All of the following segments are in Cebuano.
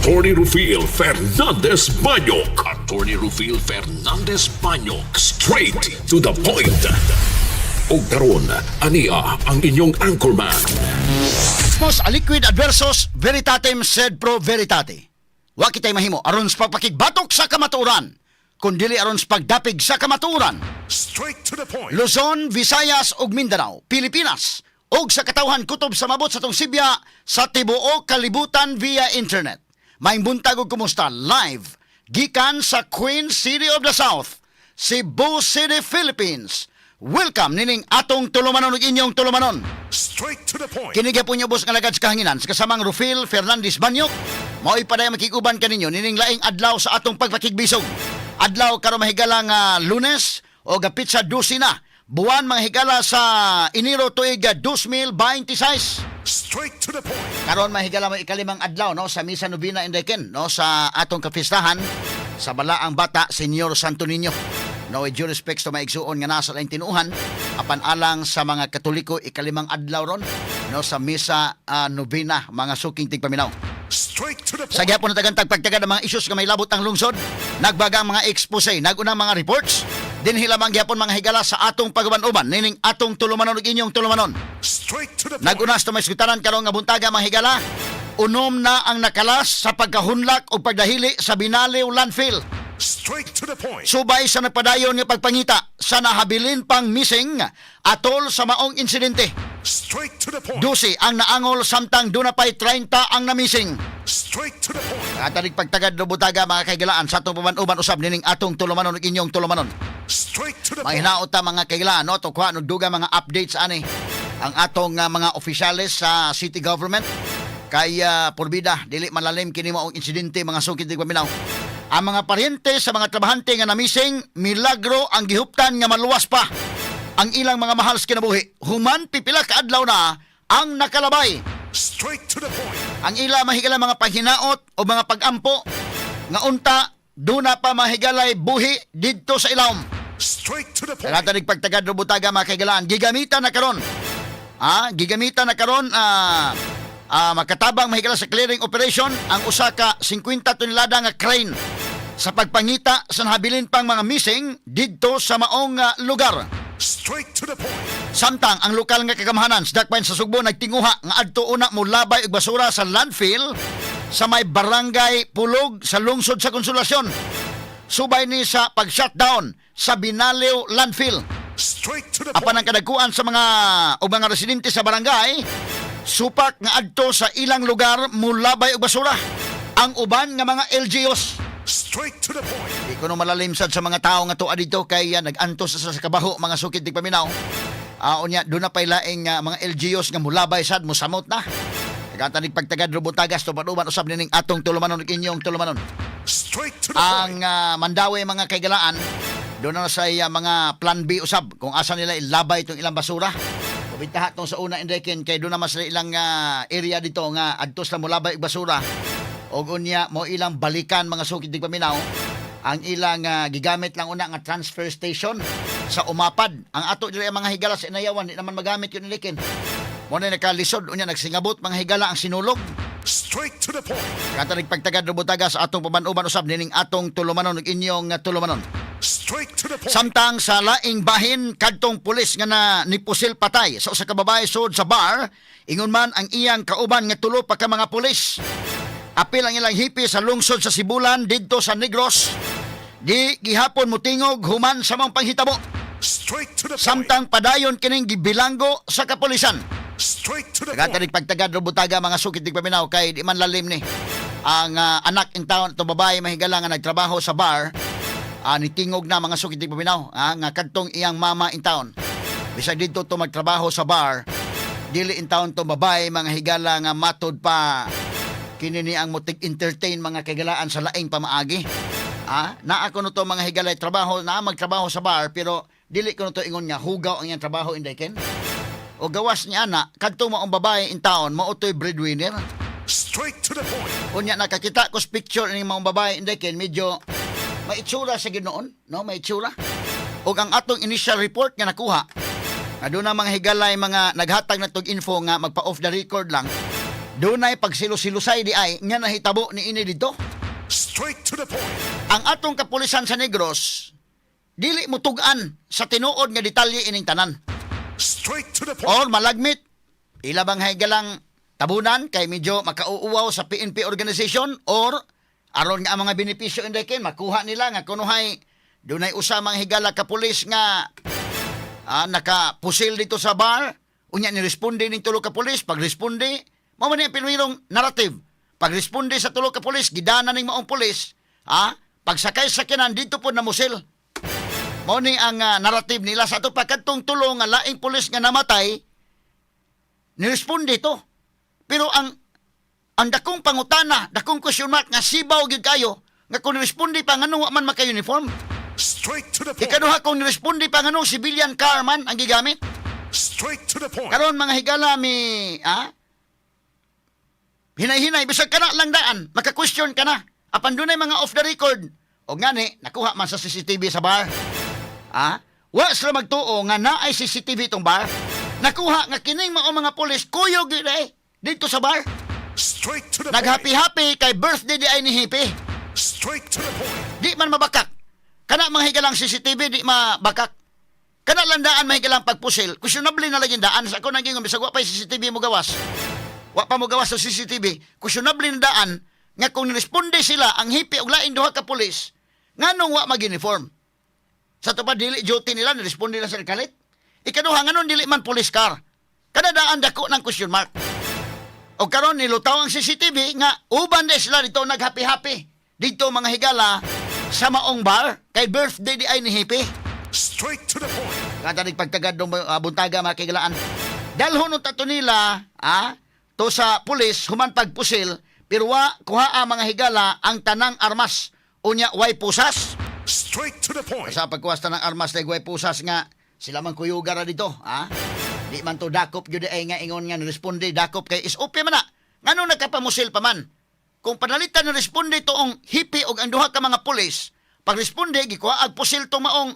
Attorney Rufil Fernandez Banyok. Attorney Rufil Fernandez Banyok. Straight to the point. Og karon, ania ang inyong anchorman. Mos aliquid adversus veritatem sed pro veritate. Wa kitay mahimo aron sa pagpakigbatok sa kamatuoran, kun dili aron sa pagdapig sa kamatuoran. Straight to the point. Luzon, Visayas ug Mindanao, Pilipinas ug sa katawhan kutob sa mabot sa atong sibya sa tibuok kalibutan via internet. Maayong buntag ug kumusta live gikan sa Queen City of the South, Cebu City, Philippines. Welcome nining atong tulumanon ug inyong tulumanon. Straight to the point. Kini gyapon niyo boss nga lagad sa kahanginan sa kasamang Rufil Fernandez Banyok. Mao'y padayong makig-uban kaninyo nining laing adlaw sa atong pagpakigbisog. Adlaw karon, mahigala, nga Lunes o petsa 12 na buwan, mga higala, sa Enero tuig 2026. Straight to the point. Karon, mahigala, mo ikalimang adlaw, no, sa Misa Novena Indeken, no, sa atong kapistahan sa Balaang Bata Senyor Santo Niño. No, with due respects to mga igsuon nga nasa laing tinuohan, apan alang sa mga Katoliko, ikalimang adlaw ron, no, sa Misa Novena, mga suking tigpaminaw. Straight to the point. Sa gihapon natagantag pagtagad ang mga issues nga may labot ang lungsod, nagbaga ang mga expose, nagunang mga reports, dinhi lamang gihapon, mga higala, sa atong pag-uban-uban nining atong tulumanon ug inyong tulumanon. Straight to the point. Nag-unas to may sugtanan karon nga buntaga, mga higala, unom na ang nakalas sa pagkahunlak o pagdahili sa Binaliw landfill. Straight to the point. Subay sa nagpadayon nga pagpangita sa nahabilin pang missing atol sa maong insidente. Straight to the point. 12 ang naangol samtang duna pay 30 ang namising. Straight to the point. Katanig pagtagad no butaga, mga kaigalaan, sa atong paman-uban usab nining atong tulumanon ug inyong tulumanon. Straight to the Mga point. hinaot ta, mga kaigalaan, no, to kuha og duga mga updates ani ang atong mga opisyales sa city government kay porbida dili malalim kini maong insidente, mga sukid tigpaminaw. Ang mga paryente sa mga trabahante nga namising, milagro ang gihuptan nga maluwas pa ang ilang mga mahal sa kinabuhi human pipila ka adlaw na ang nakalabay. Straight to the point. Ang ila, mahigala, mga paghinaot o mga pagampo nga unta duna pa mahigalay buhi didto sa ilawom. Straight to the point. Katanig pagtagad butaga, mga kaigalaan, gigamitan na karon. Gigamitan na karon makatabang, mahigala, sa clearing operation ang usa ka 50 tonelada nga crane sa pagpangita sa nahabilin pang mga missing didto sa maong lugar. Straight to the point. Samtang ang lokal nga kagamhanan sa Dakbayan sa Sugbo nagtinguha nga adto una molabay og basura sa landfill sa may barangay Pulog sa lungsod sa Konsolasyon. Subay ni sa pag-shutdown sa Binaliw landfill. Straight to the Apan point. ang kadagkuan sa mga o mga residente sa barangay supak nga adto sa ilang lugar mulabay og basura ang uban nga mga LGUs. Straight to the point. Di ko no malalim sad sa mga tao nga tuwa dito kay nag-antos sa kabaho, mga sukid tigpaminaw. Unya doon na pay laing mga LGUs nga mulabay sad mosamot na. Nagatanig pagtagad rubutagas to panuban usab nining atong tulumanon ug inyong tulumanon. Straight to the Ang point. Mandaue, mga kaigalaan, doon na sa mga plan B usab kung asa nila ilabay itong ilang basura. Kubitaha tong sa una indekin kay doon naman sa ilang area dito nga adto sa mulabay og basura. Og unya mo ilang balikan, mga sukid tigpaminaw, ang ilang gigamit lang una nga transfer station sa Umapad. Ang ato diri, ang mga higala sa Inayawan, di naman magamit yun ilikin. Mo na nakalisod unya nagsingabot, mga higala, ang sinulog. Straight to the point. Katanig pagtagad rubutaga sa atong paman-uban usab nining atong tulumanon ug inyong tulumanon. Straight to the point. Samtang sa laing bahin, kadtong pulis nga na nipusil patay sa usa ka babae sud sa bar, ingon man ang iyang kauban nga tulo pa ka mga pulis. Apil ang ilang hipi sa lungsod sa Sibulan didto sa Negros. Di gihapon mutingog human sa mga panghitabo. Straight to the point. Samtang padayon kining gibilanggo sa kapulisan. Straight to the point. Katanig pagtagad rubutaga, mga sukit paminaw, kay di man lalim ni ang anak in town to babae, mahigala, nga nagtrabaho sa bar, nitingog na, mga sukit paminaw, nga kadtong iyang mama in town, bisag didto to magtrabaho sa bar, dili in town to babae, mga higala, nga matod pa kini ni ang mutig entertain, mga kaigalaan, sa laing pamaagi. Naa ko no to, mga higalay, trabaho na magtrabaho sa bar, pero dili ko no to ingon nga hugaw ang iyang trabaho inday ken o gawas niya na kadto maong babae in town mao to'y breadwinner. Straight to the point. Unya nakakita ko sa picture ni maong babae inday ken, medyo may itsura sa Ginoon, no, may itsura. Ug ang atong initial report nga nakuha nga doon na mga higalay mga naghatag na tog info nga magpa off the record lang. Dunay pagsilos-silusay di ay nga nahitabo ni ini dito. Straight to the point. Ang atong kapulisan sa Negros dili mo tug-an sa tinuod nga detalye ining tanan. Straight to the point. Or malagmit ila bang higalang tabunan kay medyo makauuwaw sa PNP organization or aron nga ang mga benepisyo inday ken makuha nila nga kunuhay dunay usa mga higala ka pulis nga nakapusil dito sa bar, unya ni responde ning tulo ka pulis. Pagresponde, mao man ni ang pinuirong narrative, pagresponde sa tulo ka pulis, gidana ning maong pulis, pagsakay sa kinan dito po namusil. Mao ni ang narrative nila. Sa ato pa, kadtong tulo nga laing pulis nga namatay, niresponde to. Pero ang dakong pangutana, dakong question mark nga sibaw gyud kayo nga kung niresponde pa, nganong wa man maka-uniform? Straight to the point. Ikaduha, kung niresponde pa, nganong civilian car man ang gigamit? Straight to the point. Karon, mga higala, mi hinay-hinay bisag kana lang daan maka-question ka na apan dunay mga off the record. O ngani nakuha man sa CCTV sa bar. Wa sila magtuo nga naay CCTV itong bar. Nakuha nga kining mao mga pulis kuyog gyud eh dito sa bar. Straight to the point. Naghappy-happy kay birthday di ay ni hippie. Straight to the point. Di man mabakak. Kana mga higalang CCTV di mabakak. Kana lang daan, mga higalang pagpusil. Questionable na lagi daan sa ako nang gingon bisag wa pa CCTV mo gawas. Wa pa mo gawas sa CCTV. Questionable na daan nga kung niresponde sila ang hippie og laing duha ka pulis, nganong wa mag-uniform? Sa to pa, dili duty nila, niresponde lang sa kalit. Ikaduha, nganong dili man police car? Kada daan dako ng question mark. O karon nilutaw ang CCTV nga uban de sila dito naghappy-happy. Dito, mga higala, sa maong bar kay birthday di ay ni hippie. Straight to the point. Kada pagtagad ng buntaga, mga kahigalaan. Dalhon unta to nila to sa pulis human pagpusil, pero wa kuha ang mga higala ang tanang armas. Unya way pusas. Straight to the point. Sa pagkuha sa tanang armas way pusas nga sila man kuyuga ra dito, ha? Di man to dakop gyud ay nga ingon nga responde dakop kay SOP man na. Ngano nagkapamusil pa man? Kung panalitan na responde toong hippie og ang duha ka mga pulis, pagresponde gikuha ag pusil tong maong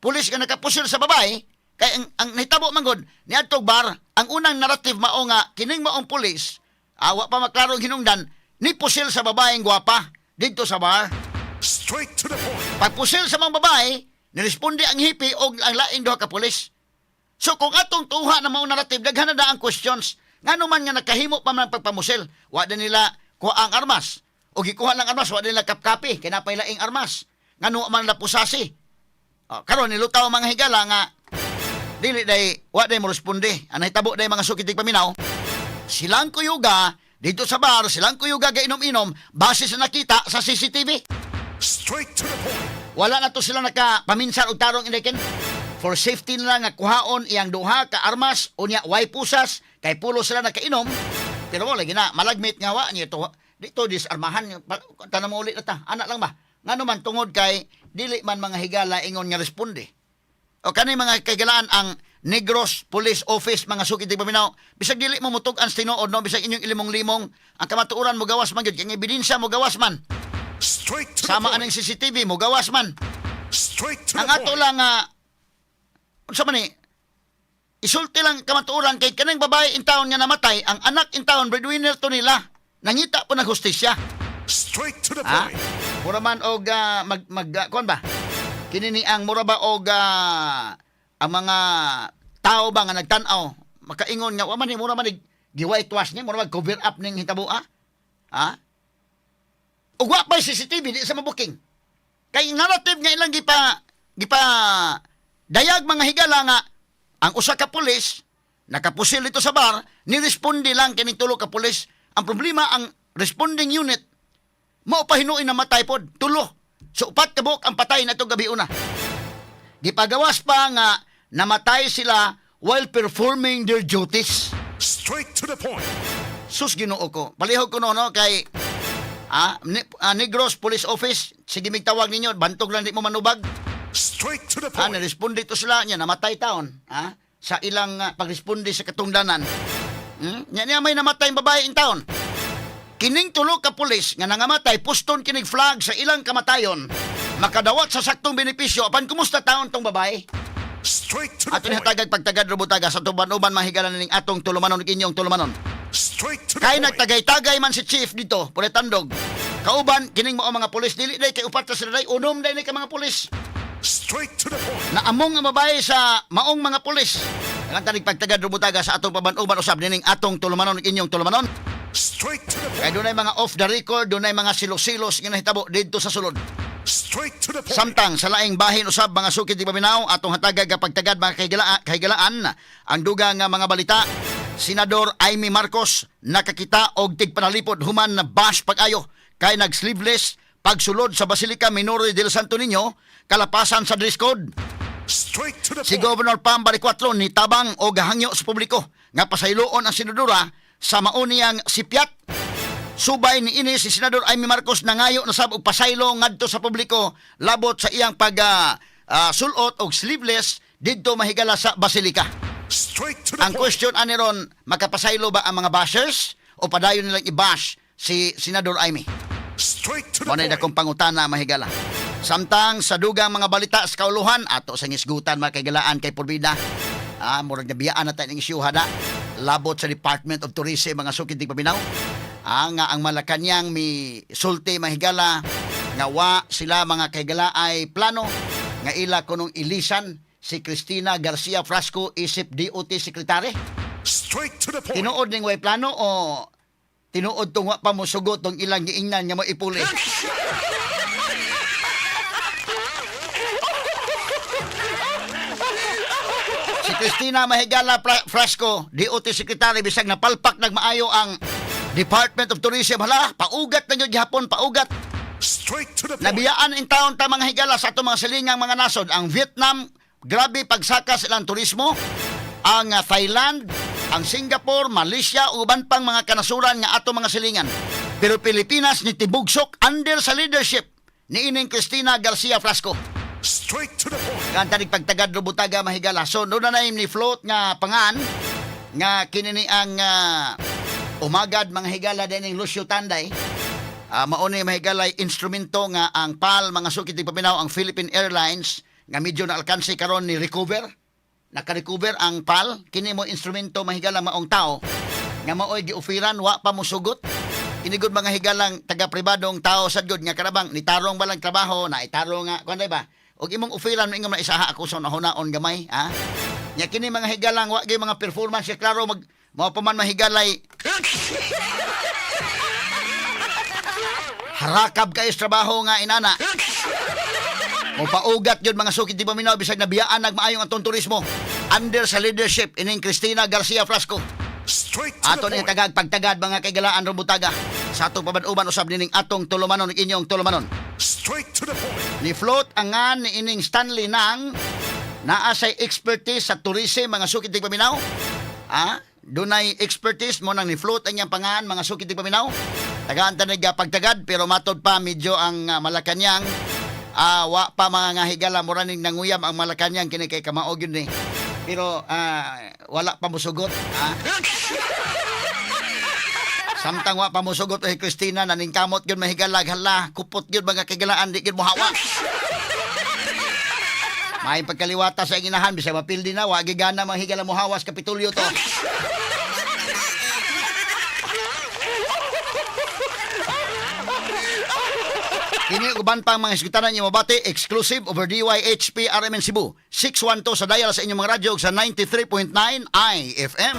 pulis nga nakapusil sa babae kay ang nahitabo man gud niadtong bar, ang unang narrative mao nga kining maong pulis, awa pa maklaro ang hinungdan, ni pusil sa babaeng gwapa didto sa bar. Straight to the point. Pagpusil sa mga babae, niresponde ang hippie og ang laing duha ka pulis. So kung atong tuha na mao narrative, daghan na ang questions. Ngano man nga nakahimo pa man ang pagpamusil? Wa na nila kuha ang armas. O gikuha lang armas, wa nila kapkapi, kay napay laing armas. Ngano man nila pusasi? O, karon nilutaw ang mga higala nga dili day wa day mo responde. Ang nahitabo day, mga sukit paminaw, silang kuyuga dito sa bar, silang kuyuga gainom-inom base sa nakita sa CCTV. Straight to the point. Wala na to sila nakapaminsan og tarong ineken. For safety na lang nga kuhaon iyang duha ka armas, unya way pusas kay pulo sila nakainom. Pero wala gina malagmit nga wa niya to dito disarmahan, tanan mo ulit na ta. Ana lang ba? Ngano man, tungod kay dili man, mga higala, ingon nga responde. O kani, mga kaigalaan, ang Negros Police Office, mga sukit di paminaw, bisag dili mo mutug-an sa tinuod, no, bisag inyong ilimong-limong ang kamatuoran, mo gawas man gyud kay ang ebidensya mo gawas man. Straight to Sama the aning point. CCTV mo gawas man. Straight to Ang the ato point. lang unsa man ni isulti lang kamatuoran kay kaning babae in town nga namatay, ang anak in town, breadwinner to nila. Nangita po ng hustisya. Straight to the Ha? point. Mura man og mag mag kuan ba? Kini ni ang mura ba og ang mga tao ba nga nagtan-aw makaingon nga wa man ni mura man ni gi-whitewash ni, mura mag cover up ning hitabo, ah? Ha? Ug wa pa'y CCTV di sa mabuking. Kay narrative nga ilang gipa dayag, mga higala, nga ang usa ka pulis nakapusil dito sa bar, ni-responde lang kining tulo ka pulis. Ang problema, ang responding unit mao pa hinuin namatay pod, tulo. So upat ka buok ang patay na itong gabi una. Gipagawas pa nga namatay sila while performing their duties. Straight to the point. Sus, Ginoo ko. Palihog ko no, no kay Negros Police Office, sige mig tawag ninyo, bantog lang di mo manubag. Straight to the point. Niresponde to sila niya, namatay taon. Sa ilang pagresponde sa katungdanan. Nya niya may namatay ang babae in town. Kining tulo ka pulis nga nangamatay, puston kinig flag sa ilang kamatayon. Makadawat sa saktong benepisyo, apan kumusta taon tong babae? Straight to the Ato ni point. hatagag pagtagad robutaga sa tuban-uban, mahigalan ning atong tulumanon, inyong tulumanon. Straight to the Kay point. nagtagay-tagay man si chief dito, pure tandog. Kauban kining mao mga pulis, dili day kay upat ra sila day, unom day ni ka mga pulis. Straight to the point. Na among ang babae sa maong mga pulis. Ang tanig pagtagad rubutaga sa atong paban-uban usab nining atong tulumanon ug inyong tulumanon. Straight to the Kay point. dunay mga off the record, dunay mga silos-silos nga nahitabo didto sa sulod. Straight to the point. Samtang sa laing bahin usab, mga sukid di paminaw, atong hatagag pagtagad, mga kahigalaan, ang dugang nga mga balita. Senador Imee Marcos nakakita og tigpanalipod human na bash pag-ayo kay nag-sleeveless pagsulod sa Basilica Minore del Santo Niño, kalapasan sa dress code. Straight to the Si point. Governor Pam Baricuatro ni tabang og hangyo sa publiko nga pasayloon ang senadora sa mauniyang sipyat. Subay ni ini, si Senador Imee Marcos nangayo na sab og pasaylo ngadto sa publiko labot sa iyang pag sulot og sleeveless didto, mahigala, sa Basilica. Straight to the Ang point. question ani ron, makapasaylo ba ang mga bashers o padayon nilang i-bash si Senador Imee? Straight to the Mao na point. dakong pangutana, mahigala. Samtang sa dugang mga balita sa kauluhan, ato sa ngisgutan, mga kahigalaan, kay Purbida. Murag nabiyaan na tayo ng isyuha na labot sa Department of Tourism, mga sukid di paminaw. Nga ang Malacanang mi sulti, mahigala, nga wa sila, mga kahigala, ay plano nga ila kunong ilisan si Cristina Garcia Frasco isip DOT Secretary. Straight to the point. Tinuod ning way plano o tinuod tong wa pa mo sugot tong ilang giingnan nga mo ipuli? Si Cristina, mahigala, Frasco, DOT Secretary, bisag napalpak nagmaayo ang Department of Tourism, hala, paugat na gyud gihapon, paugat. Straight to the point. Nabiyaan in taon ta, mga higala, sa atong mga silingang mga nasod. Ang Vietnam, grabe pagsaka sa ilang turismo. Ang Thailand, ang Singapore, Malaysia, uban pang mga kanasuran nga ato mga silingan. Pero Pilipinas ni tibugsok under sa leadership ni ining Cristina Garcia Frasco. Straight to the point. Kan tanig pagtagad rubutaga, mahigala. So doon na ni float nga pangan nga kinini ang umagad, mga higala, din Lucio Tanday. Mao ni, mahigala, instrumento nga ang PAL, mga sukit di paminaw, ang Philippine Airlines nga medyo na alkansi karon ni recover. Naka-recover ang PAL. Kini mo instrumento, mahigala, maong tao nga maoy giofiran, wa pa mosugot. Inigod, mga higalang, taga-pribadong tao sad gud nga karabang nitarong ba lang trabaho na itarong nga kuan ba og imong ofiran, ingon na isaha ako sa nahunaon gamay, ha. Nya kini, mga higalang, wa gyud mga performance ya klaro mag mao pa man, mahigalay, harakab kayo sa trabaho nga inana. Mo paugat yun, mga sukit di paminaw, bisag nabiyaan nagmaayong atong turismo under sa leadership ining Cristina Garcia Frasco. Straight to Ato the ni point. tagag pagtagad, mga kaigalaan, rubutaga, sa atong paban-uban usab nining atong tulumanon ug inyong tulumanon. Straight to the point. Ni float ang nga ni ining Stanley nang naa say expertise sa tourism, mga sukit di paminaw. Dunay expertise mo nang ni float ang iyang pangan, mga sukit di paminaw. Tagaan tanig pagtagad, pero matod pa medyo ang Malacanang, wa pa, mga nga higala, mura ning nanguyam ang Malacanang kini kay kamaog yun ni. Pero wala pa musugot. Samtang wa pa musugot kay Christina, naningkamot gyud, mahigala, hala, kupot gyud, mga kagilaan, di gyud mohawa. May pagkaliwata sa inginahan bisag mapildi na, wa gigana, mga higala, mohawas Kapitulyo to. Kini uban pang mga isgutanan niyo mabati exclusive over DYHP RMN Cebu 612 sa dial sa inyong mga radyo ug sa 93.9 IFM.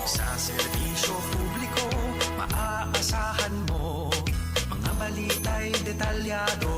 Sa serbisyo publiko, maaasahan mo. Mga balita'y detalyado.